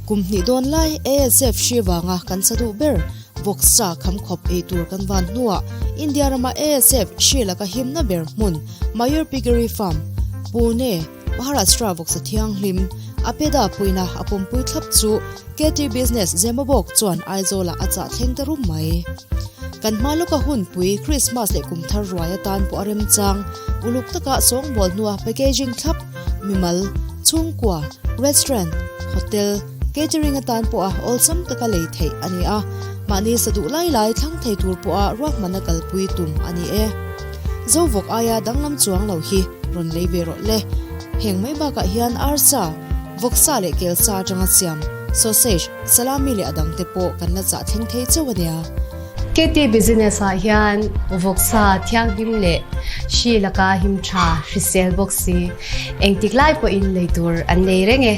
Kum hnih dawn lai ASF hri vanga kan sa duh ber vawksa kham khawp ei tur kan van hnuah India rama ASF hri laka himna ber hmun Mayur Piggery Farm, Pune, Maharashtra vawksa thianghlim APEDA puina a pawmpui thlap chu KT Business Zemabawk chuan Aizawlah a chah thleng ta rum mai. Kan hma lawka hunpui Krismas leh kumthar ruai atan pawh a remchang uluk taka sawngbawl hnua packaging thlap mimal, chhungkua, restaurant, hotel, catering atan pawha awlsam taka lei theih a ni a, mahni sa duh lai lai thlang thei tur pawha ruahmanna kalpui tum a ni e. Zovawk aia danglam chuang lo hi rawn lei ve rawh le. Heng mai bakah hian arsa, vawksa leh kelsa atanga siam, sausage, salami leh a dangte pawh kan la chah thleng thei chauh a nia. KT Business ah hian vawksa thianghlim leh hri laka him tha hrisel bawk si engtik lai pawhin lei tur an nei reng e.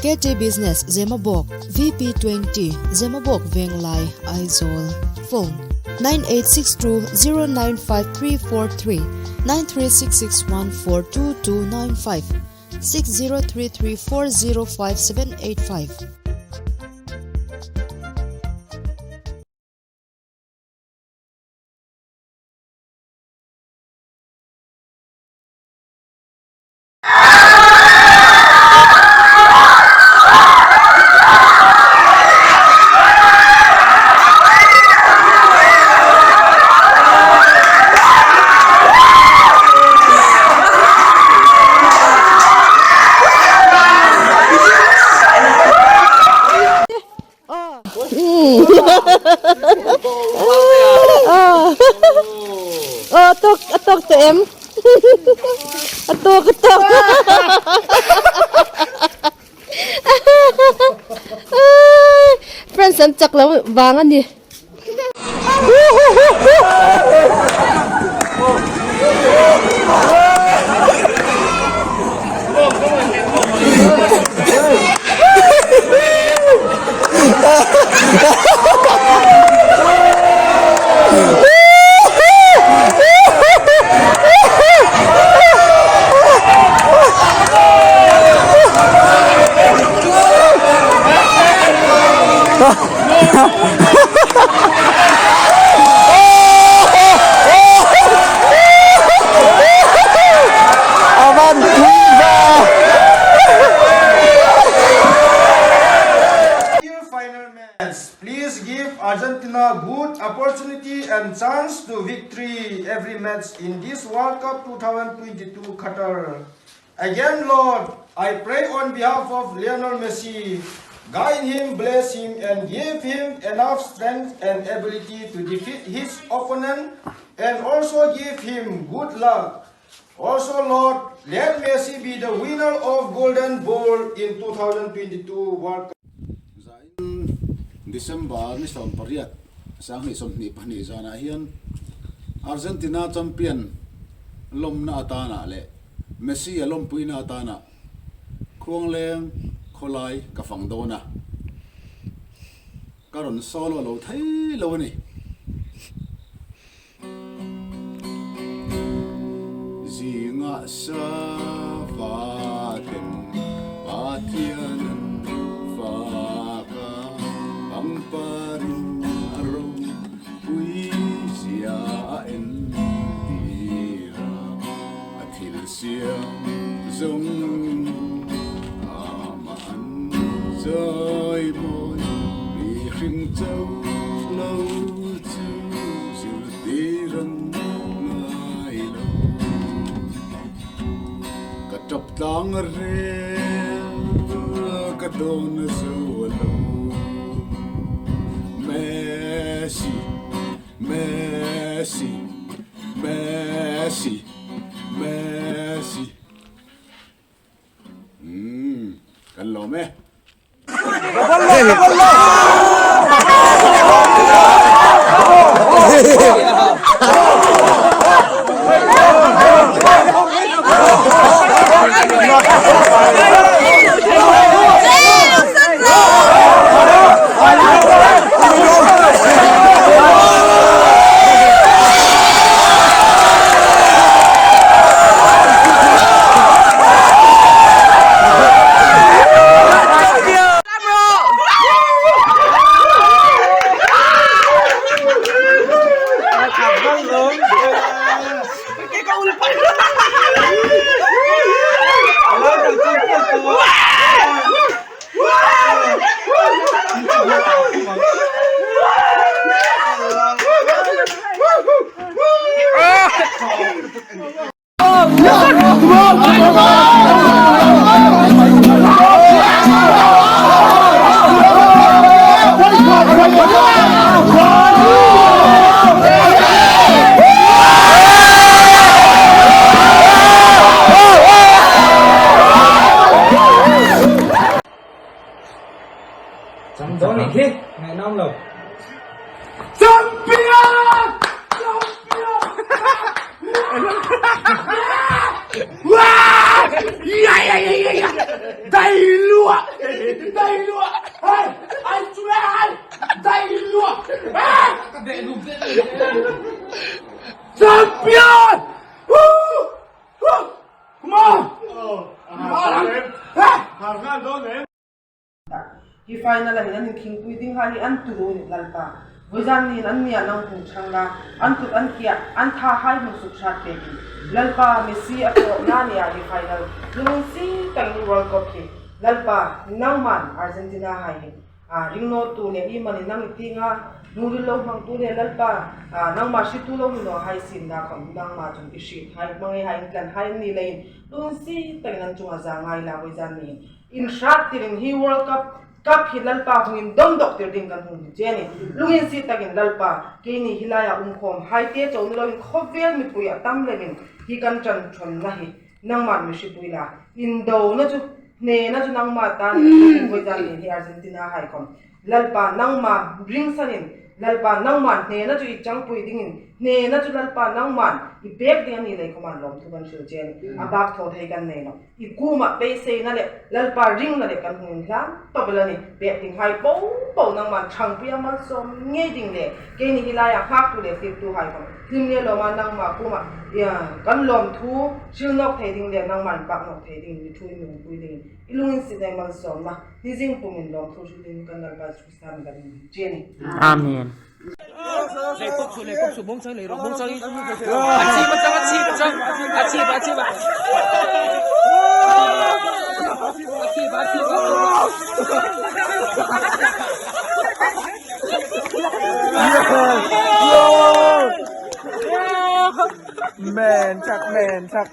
KT Business Zemabawk VP 20 Zemabawk Venglai Aizawl Phone 9862095343 9366142295 6033405785. Aw tawk a tawk tawh em a tawk a tawk friends an chak lo vang a ni. Match, please give Argentina good opportunity and chance to victory every match in this World Cup 2022 Qatar. Again Lord, I pray on behalf of Lionel Messi, guide him, bless him and give him enough strength and ability to defeat his opponent and also give him good luck. Also Lord, let Messi be the winner of Golden Ball in 2022 World Cup. Zain December ni 18 2022 zanah hian Argentina champion lawmna atanah leh Messi a lawmpuina atana Khuangleng khawlai ka fang dawn a, ka rawn solo lo thei lo a ni. Zingah sava ten Pathian an fak a, pangparin a ropui zia a entir a. A thil siam zawng amah an chawi mawi mihring cho lo chu zirtir an ngai lo. Ka tap tlang rel ka dawn zo lo Messi. Messi, Messi, Messi. Umm, kan lawm e. Chang dawn nih hi, ngaihnawm lo. Champion! Champion! Wah! Ya ya ya ya ya! Dai lua! Dai lua! Hey! Ai chule ai! Dai lua! Hey! Champion! Woo! Woo! Come on! Hey! Hi final ah hin an inkhingpui ding ha hi an turu ni Lalpa. Voizan niin an nia nang hung chang la, an kut an kiah, an tha hai hung suk hrat pek in Lalpa Messi a tawh na nia hi final lungin si takin World Cup hi Lalpa nangman Argentina hai hi a ringnaw tu le i man in nang i tinga lungril lo hmang tu le Lalpa nangmah hritu lo ni naw hai sin na kham nangmah chung i hrit hai hmangei hai in tlan hai ni lein lungin si takin an chungah za ngai la voizan niin In hrat tirin hi World Cup Cup hi Lalpa hungin dawm dawk tir ding kan hung ti che a ni. Lungin si takin Lalpa keini hi laiah umkhawm hai te cho ni loin khawvel mipui a tam lemin hi kan ṭan ṭhawnna hi nangmah mi hripui la indo na chu hne na chu nangmah tan vawi zan nen hi Argentina haikhawm Lalpa nangmah ringsanin Lalpa nangmah hnena chu i changpui dingin hnena chu Lalpa nangmah i pek ding a ni lei khawman lawmthu kan hrilh che a ni. A bak thaw thei kan nei lo. I kumah beiseina leh Lalpa ringna leh kan hmuin hlan tawp ila ni. Pek ding hai po po nangmah thangpuia malsawm ngei ding le keini hi laiah nghaktu leh hliptu hai khawm hlim leh lawma nangmah kumah kan lawmthu hrilhnawk thei ding leh nangmah in paknawk thei ding mi thu in nungpui dingin i lungin sinai malsawmna Nizing pum in lawmthu hrilhin kan Lalpa Jesuh Krista min kan in che ni. Amen. Men chak men chak.